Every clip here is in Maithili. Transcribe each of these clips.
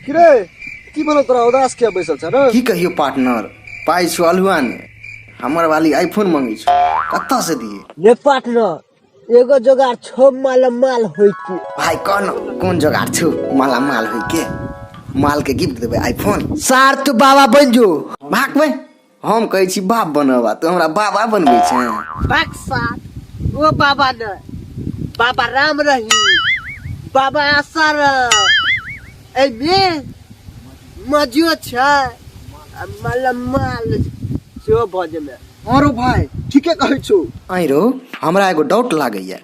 की रे, की भेलौ तोरा? उदास किया बैसल छ रे? की कहियो पार्टनर, पाइ छौ अल्हुआ ने, हमर वाली आईफोन मंगै छौ, कतऽ से दिए? ले पार्टनर, एगो जोगार छौ माला माल होई के। भाई कह न, कोन जोगार छौ माला माल होई के? माल के गिफ्ट देबै आईफोन। सार तू बाबा बन जो। भाग बे, हम कहै छी बाप बनब, तू हमरा बाबा बनबै छें। भाग सार, ओ बाबा न, बाबा राम रही, बाबा आसाराम, एहिमे मजो छै आ माला माल सेहो भऽ जेबै। हँ रौ भाई, ठीके कहै छौ। आँय रौ, हमरा एगो डाउट लागैया,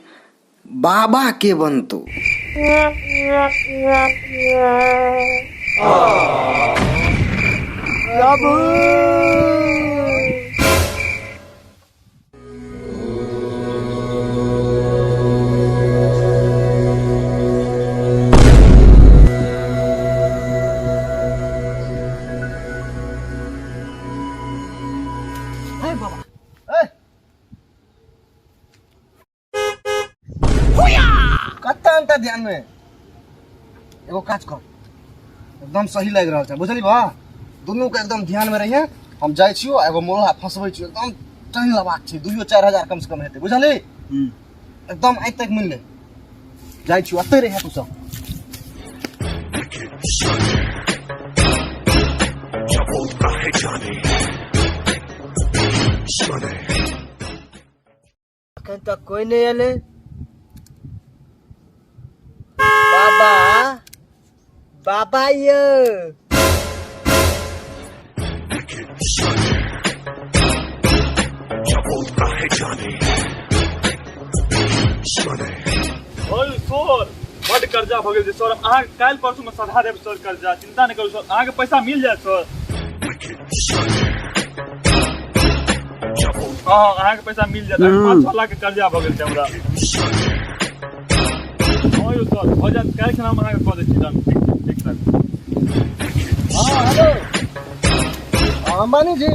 बाबा के बनतौ? प्रभु कत्ता अंता ध्यान में एगो काज कर, एकदम सही लागि रहल छै, बुझली बा? दुनू के एकदम ध्यान में रहिए। हम जाइ छियो, एगो मोला फंसबै छियो, एकदम टाइन लेबाक छै, 2-4 हजार कम से कम हेतै, बुझली? एकदम आइ तक मिलले जाइ छियो, अतै रहिए तू सब। अखन तक कोई नहीं एलै। बाबा, बाबा यौ। ओए सर, बड कर्जा भऽ गेल छै सर। अहाँके काल्हि परसू मे सधा देब सर कर्जा, चिंता नहि करू सर, अहाँके पैसा मिल जायत सर। हँ, अहाँके पैसा मिल जायत। 5-6 लाख के कर्जा भऽ गेल छै हमरा। हँ यौ सर, भऽ जायत, काल्हि खना हम अहाँके कऽ दै छी। डन, ठीक छै, ठीक सर। हाँ हेलो, हाँ, अंबानी जी,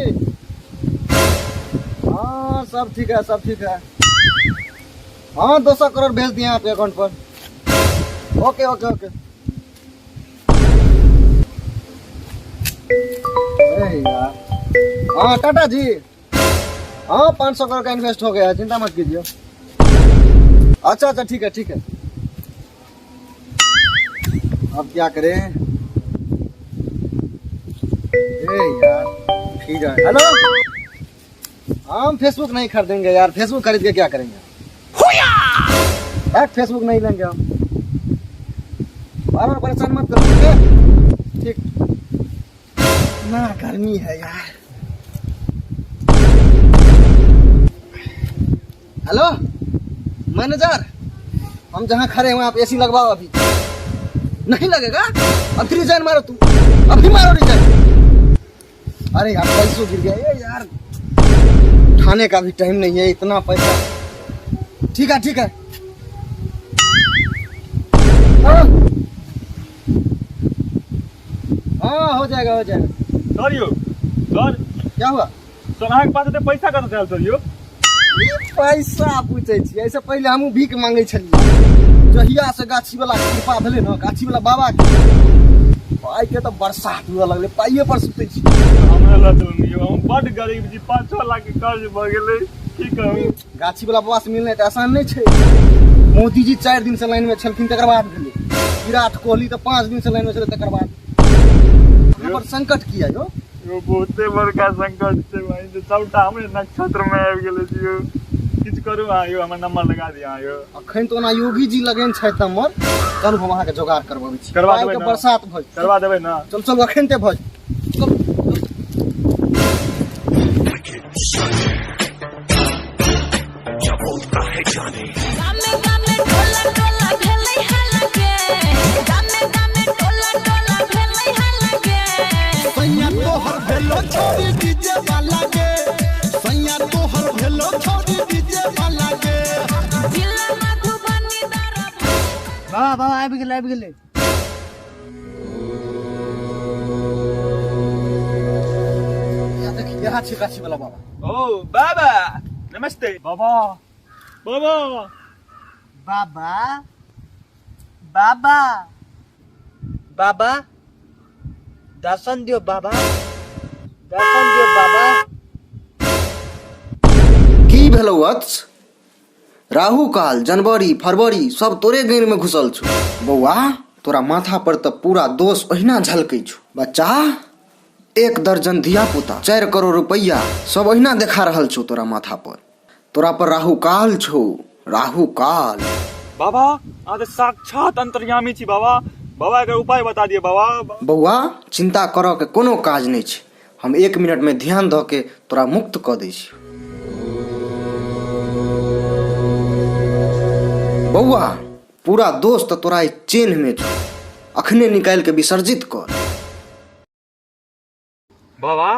हाँ सब ठीक है, सब ठीक है। हाँ 200 करोड़ भेज दिए आपके अकाउंट पर। Okay okay okay. अरे यार, हाँ टाटा जी, हाँ 500 करोड़ का इन्वेस्ट हो गया है, चिंता मत कीजिए। अच्छा अच्छा, ठीक है ठीक है। अब क्या करें? ए यार, ठीक है। हेलो, हम फेसबुक नहीं खरीदेंगे यार, फेसबुक खरीद के क्या करेंगे यार? फेसबुक नहीं लेंगे हम। बार बार परेशान मत करो, ठीक है? ठीक ना, गर्मी है यार। हेलो मैनेजर, हम जहाँ खड़े हैं वहाँ आप एसी लगवाओ अभी। नहीं लगेगा अभी रिजाइन मारो तू, अभी मारो रिजाइन। अरे यार, पैसों गिर गया ये यार, उठाने का भी टाइम नहीं है, इतना पैसा। ठीक है ठीक है, हाँ हाँ, हो जाएगा हो जाएगा। सर यौ सर। क्या हुआ? सर, अहाँके पास एते पैसा कतऽ से आयल सर यौ? ई पैसा पूछै छियै, एहिसँ पहिले हमहूँ भीख मांगै छलियै। जहिया से गाछी वाला कृपा भेलै ने, गाछी वाला बाबा के, पाइ के तऽ बरसात हुअ लगलै, पाइए पर सुतै छी। हमरा लऽ चलू यौ, हम बड गरीब छी, 5-6 लाख के कर्ज भऽ गेलै, की कहू। गाछी वाला बाबा से मिलनाइ तऽ आसान नहि छै। मोदी जी 4 दिन से लाइन में छलखिन, तकर बाद भेलै। विराट कोहली तऽ 5 दिन से लाइन में छलै, तकर बाद। अहाँ पर संकट किया यौ? यौ, बहुते बड़का संकट छै भाई, जे सबटा हमरे नक्षत्र में आबि गेलै यौ। किछु करू अहाँ यौ, हमर नंबर लगा दिअ अहाँ यौ। अखन तऽ ओना योगी जी लगेन छथि नम्बर। चलू, हम अहाँके जोगाड़ करबाबै छी। करबा पाइ देबै के ने? बरसात भऽ जेतै। करबा देबै ने? चलू चलू, अखन ते भऽ जेतै। चलू। गामे गामे टोला टोला भेलै हल्ला गे, गामे गामे टोला टोला भेलै हल्ला गे। सैया तोहर भेलो छोरी डीजे वाला गे, सैया तोहर भेलो छोरी डीजे वाला गे। जिला मधुबनी दरभंगा। बाबा, बाबा, आबि गेलै, आबि गेलै। या देखी, यहाँ छै गाछी वाला बाबा। ओ बाबा, नमस्ते बाबा, बाबा। बाबा, बाबा, बाबा। दर्शन दियो बाबा, दर्शन दियो बाबा। की भेलौ वत्स? राहु काल जनवरी फरवरी सब तोरे गैर में घुसल छौ। बौआ तोरा माथा पर तऽ पूरा दोष ओहिना झलकै छौ। बच्चा 1 दर्जन धिया पुता 4 करोड़ रुपैआ सब ओहिना देखा रहल छौ तोरा माथा पर। तोरा पर राहु काल छौ, राहु काल। बाबा अहाँ तऽ साक्षात अंतर्यामी छी बाबा। बाबा एकर उपाय बता दिअ बाबा। बौआ चिंता करऽ के कोनो काज नहि छै, हम 1 मिनट में ध्यान दऽ के तोरा मुक्त कऽ दै छी। बौआ पूरा दोष तऽ तोरा एहि चेन्ह में छौ, अखने निकालि के विसर्जित कर। बाबा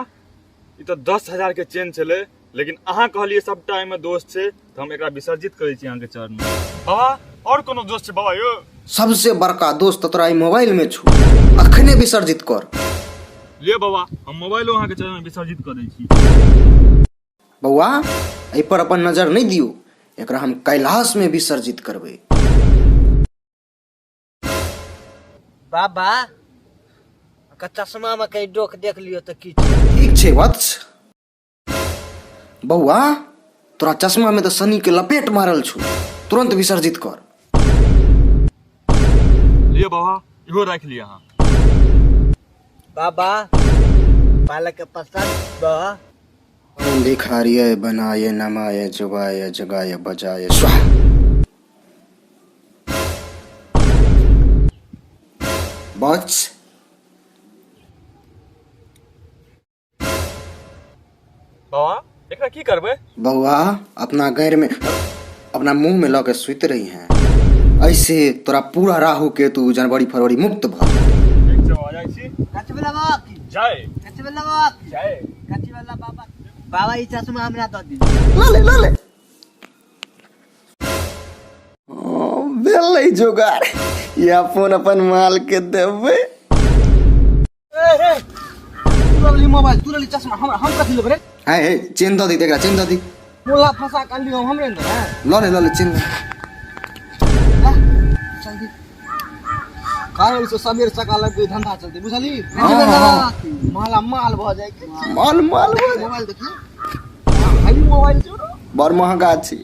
ई तऽ 10,000 के चेन छलै, लेकिन अहाँ कहलियै सबटा एहिमे दोष छै, तऽ हम एकरा विसर्जित करै छी अहाँके चरण में। बाबा और कोनो दोष छै बाबा यौ? सबसे बड़का दोष तऽ तोरा एहि मोबाइल में छौ, अखने विसर्जित कर। ले बाबा हम मोबाइलो अहाँके चरण में विसर्जित कऽ दै छी। बौआ एहि पर अपन नजर नहि दियौ, एकरा हम कैलाश में विसर्जित करबै। बाबा ओकर चश्मा में कहीं डोक देख लियो तऽ की छै? ठीक छै वत्स। बौआ तोरा चश्मा में तऽ शनि के लपेट मारल छौ, तुरंत विसर्जित कर। लिअ बाबा इहो राखि लिअ अहाँ। बाबा पालक के प्रसाद दह। ओम भिखारिय बनाय नमाय जुगाय जगाय बजाय स्वाहा। बच। बाबा एकरा की करबै? बौआ अपना गैर में अपना मुंह में लऽ के सुति रही हैं, ऐसे तोरा पूरा राहु केतु जनवरी फरवरी मुक्त भऽ जेतौ। ठीक छै बाबा, जाइ छी। कथी वाला बाबा की? जय। कथी वाला बाबा की? जय। कथी वाला बाबा? बाबा ई चश्मा हमरा दऽ दी। लऽ ले, लऽ ले। भेलै जोगार, ई अपन अपन माल के देबै। ए हे, तू लऽ लेली मोबाइल, तू लऽ लेली चश्मा, हम कथी लेबै रे? हे, हे, चेन दऽ दी एकरा, चेन दऽ दी। मोला फंसा के अनलियौ हमरे ने देबै। लऽ ले, लऽ ले, चेन लऽ ले। चल दी। काल्हि से सबेर सकाल आबि कऽ धंधा चलतै, बुझलही? हाँ, हाँ, हाँ। माला माल भऽ जाइ छै। माल माल भऽ जाइ। मोबाइल देखियौ। हाँ, मोबाइल छौ। बड़ महंगा छै।